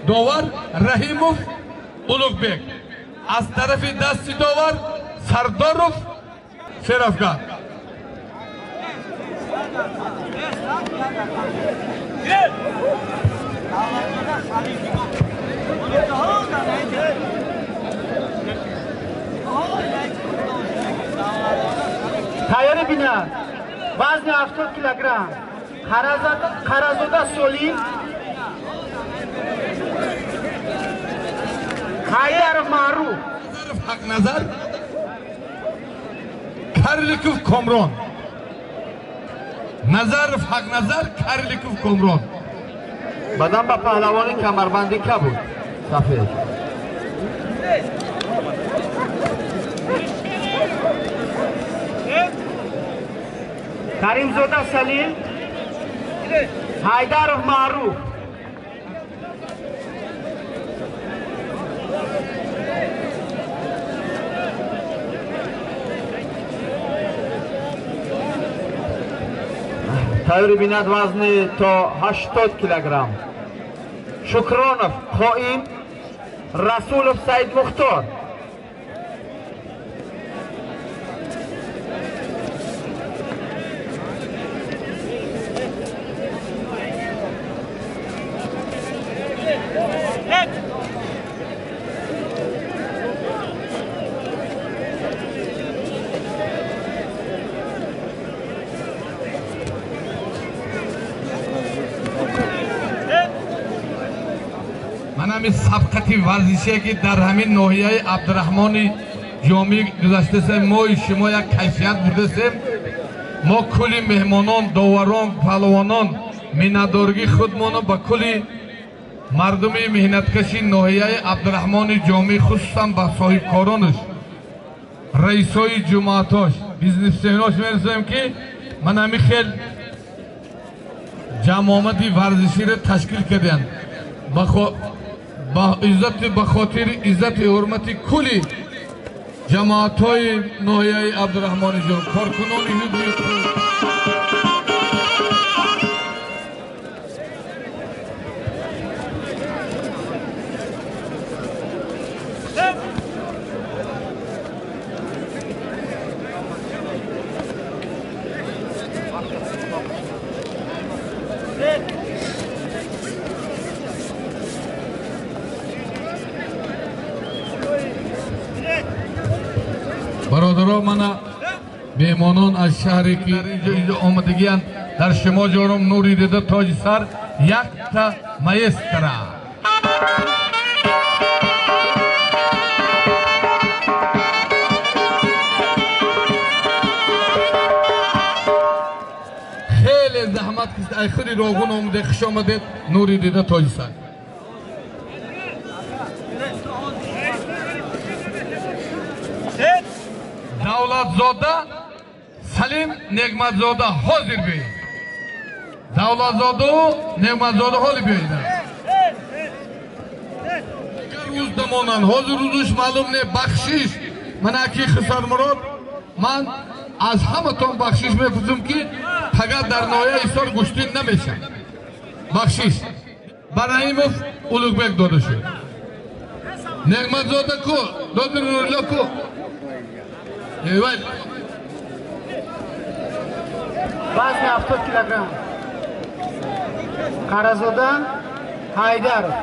довар Раҳимов Улуғбек, аз тарафи дасти довар Сардоров Шерафгар. Тайёри бинад вазни 70 килограмм Қаразода Солим, Ҳайдаров Маъруф, Ҳақназар, Карликов Комрон, Назаров Ҳақназар, Карликов Комрон. Баъдан ба паҳлавони камарбанди кабуд сафед. Каримзода Салим, Ҳайдаров Маъруф. Тайёри бинад вазни то 80 килограмм Шукронов Қоим, Расулов Саид Мухтор. Ҳамин сабқати варзише ки дар ҳамин ноҳияи Абдураҳмони Ҷомӣ гузаштасем, мои шумо як кайфият бурдасем. Мо кулли меҳмонон, доварон, паҳлавонон миннатдоригии худмонро ба кулли мардуми меҳнаткаши ноҳияи Абдураҳмони Ҷомӣ, хусусан ба соҳибкоронаш, раисои ҷумоатош, бизнесменош мерасонем, ки ман ҳамин хел ҷамъомади варзиширо ташкил карданд. Ба иззати, ба хотири иззати ҳурмати кулли ҷамоатҳои ноҳияи Абдураҳмони Ҷом, коркунони ҳизби. Бародаро, мана меҳмонон аз шаҳре ки инҷо омадагиянд, дар шумо ҷорум нури дида тоҷи сар якта маэстра. Хеле заҳмат кашид, ай худи Роғун омаде, хуш омадед, нури дида тоҷи сар. Давлатзода Салим Неъматзода ҳозир биёед. Давлатзоду Неъматзода ҳозир биёед. Дигар рӯз дамонанд, ҳозир рӯзуш маълум не. Бахшиш, ман аки Хисармурод, ман аз ҳаматон бахшиш мепурсам, ки фақат дар ноҳияи Ҳисор гӯштин намешавад. Бахшиш. Ба Раҳимов Улуғбек дода шуд. Неъматзода ку? Доди Нурилло ку? Вазни 70 килограмм Қаразода Ҳайдаров.